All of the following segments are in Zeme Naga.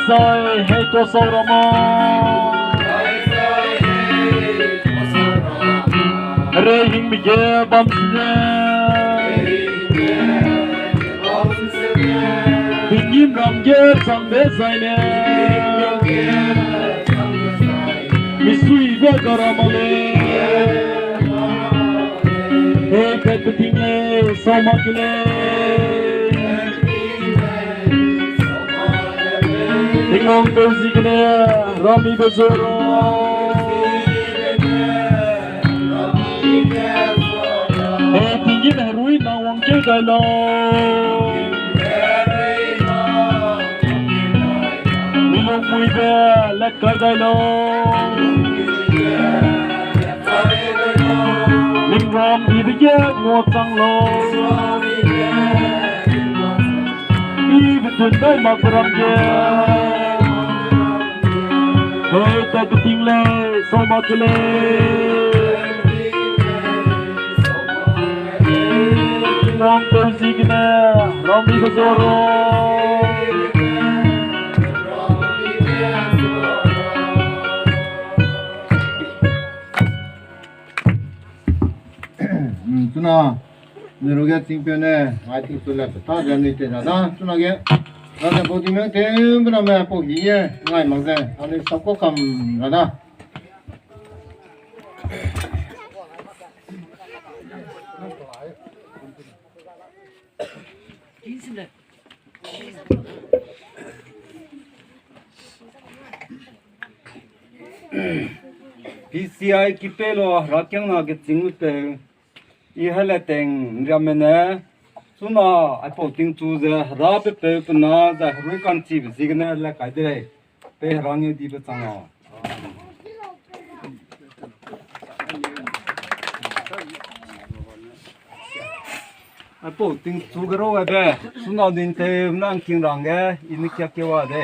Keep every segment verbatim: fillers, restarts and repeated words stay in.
Sai, hei to sau ra ma. Rehingbe ge bam sine. Tinggîm ram ge chang de zai ne. Misui be gara ma le. Hei kat beting le, sau ma ke le. Tingwang peu ziegene, rami be zoro. Hei tinggîm herui nang wangkeu dai lau. Milung mui be let kai dai lau. Ning ram dibe ge nguachang lau. Ibe tun dai mak ram ge. Hei ta beting le, sau ma ke le. Wang peu ziegene, rami be zoro. Hmm, chuna, mi ruge chingpeu ne, ngai ting chu le, ta ge nui te na da, chuna ge, ra de bau di me te, bena me pau hi ye, ngai mak ze, ani sap ko kam ra da. P C I Kipeilua herakiangna gechîngpeu, i Heleteng Nriame ne, chuna aipau tingchu ze hera pepeu pena ze herui ka'nchibe ziegene le kai de lei, pei herangeu dibe chang a. Aipau tingchu ge rau gaibe, chuna dinteu nang king rangge, i ne kiakeu a de.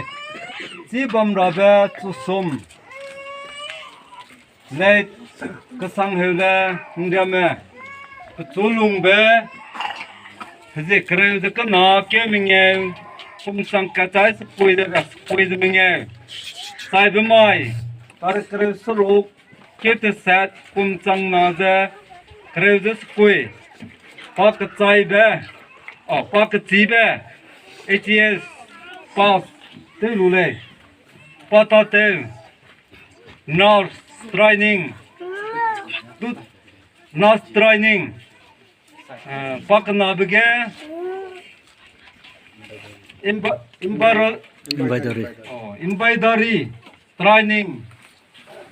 Chibamrabe chusum. Lei Kesangheule Nriame, pechu lungbe, hezie kereu ze kena keu mengeu, kum chang kachai sekui de sekui ze mengeu. Chaibe mai, tare kereu seruk, keu teset, kum chang na ze, kereu ze sekui. Pa kechaibe, o, pa kechibe, H E S pass tew lu lei. Pa tatew, nurse training, du-, nurse training, eh, pa kenabe ge, embro-, embro-, Embroidery. Oh, embroidery training,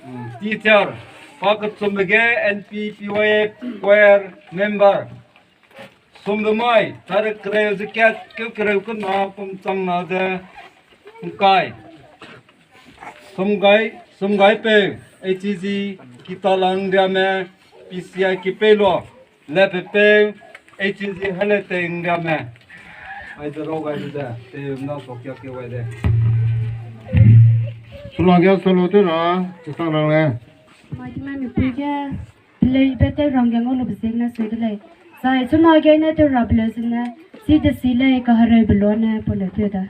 mm, teacher, pa kechumbe ge N P P Y A choir member, sumbe mai, tare kereu ze kat, keu kereu kena, kum chang na ze, ngkai. Sumgai, sumgaipeu, H E G Kitalang Nriame, P C I Kipeilua, lepepeu, H E G Heleteng Nriame. Aize rau gai ze, tew na so kiakeu gai de. Chuna ge solo tew ra, chisang rang le. Mai ti mai mi pui ge, pelei be tew rang ge ngau lube ziegene sui de lei. Zai chuna ge ne tew ra peleu zene, chi de si lei kahereube lua ne peleu tew da.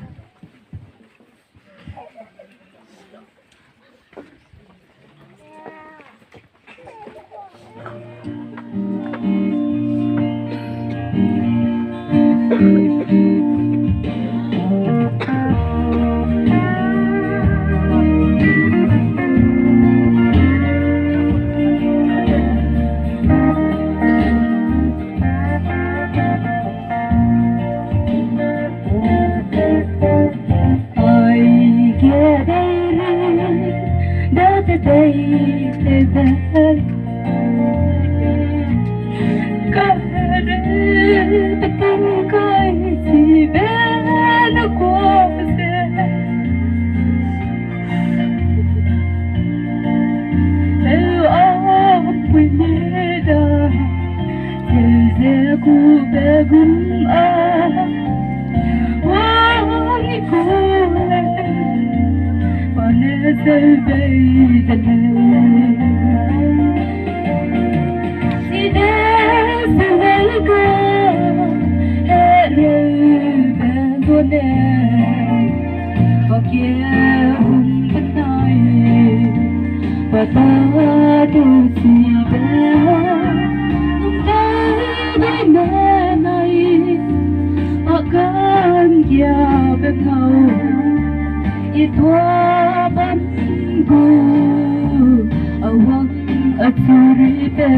Pata teu chibe, nung dai dai menai, a kan giabe ngau, i tua bam gu, a wang a churi peu.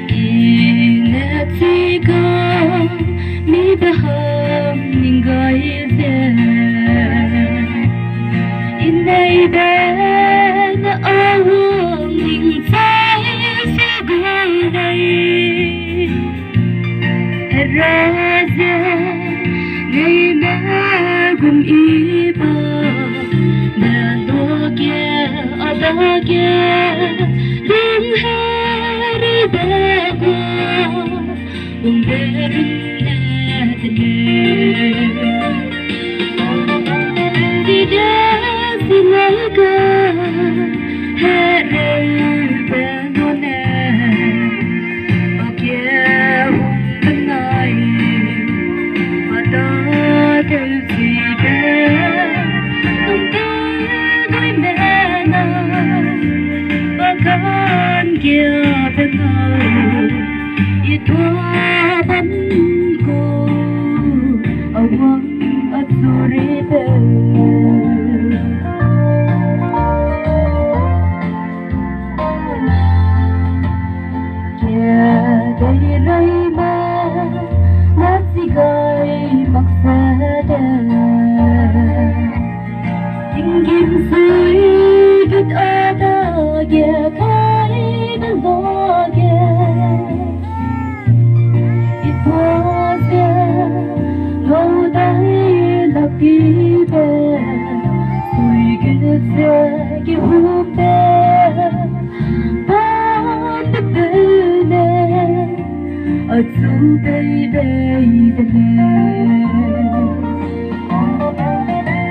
I ne chika mi beham ning gai ze, i nei be ne a wang ning chai se gai dai. Hera ze, nei ne gum i ba, ne dage, a dage, ding heri be gua, gum be rin ne de lei. Dide si lei ga, hereu be nune, a ge hung benai, a da teu chibe, nung dai dai menai, a kan giabe ngau, i tua bam gu, a wang a churi peu. Kedei raime, na chi gai mak se de. Tinggîm sui gut a dage kai de lage. I tua ze, ngau dai lak dibe, sui gut ze kehumbe, bambe peu ne, achu bei bei de lei.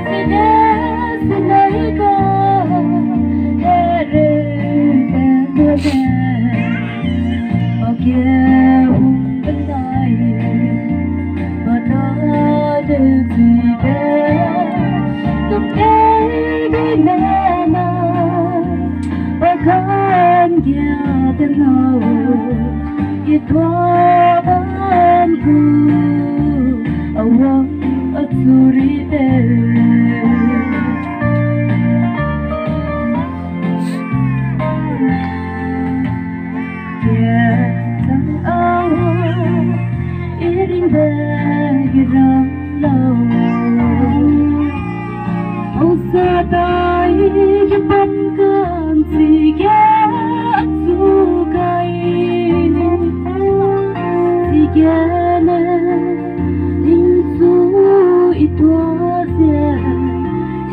Sine, sine ga, hereu be nune, a ge hung benai, a da teu chibe, nung dai dai menai, a kan giabe ngau, i tua bam gu, a wang a churi peu. Ge chang a, i ringbe ge rang lau. Hausa dai ge bam kan chige achu gai. Chigene ningchu i tua ze,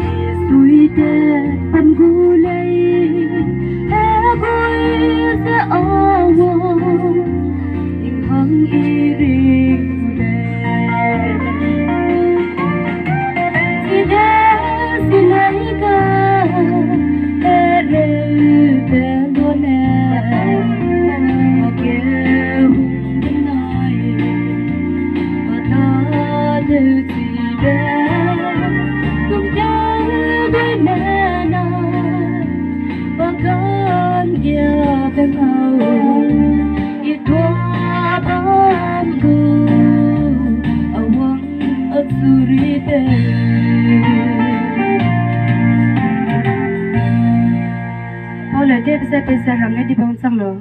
i sui te bam gu lei, hegui ze a wang, ning hang i ring gu lei. Chide si lei ga, hereu be nune, a ge hung benai, a da teu chibe, nung dai dai menai, a kan giabe ngau, i tua bam gu, a wang a churi peu. Pauleu tewbe ze peize ram ne di bang chang lau.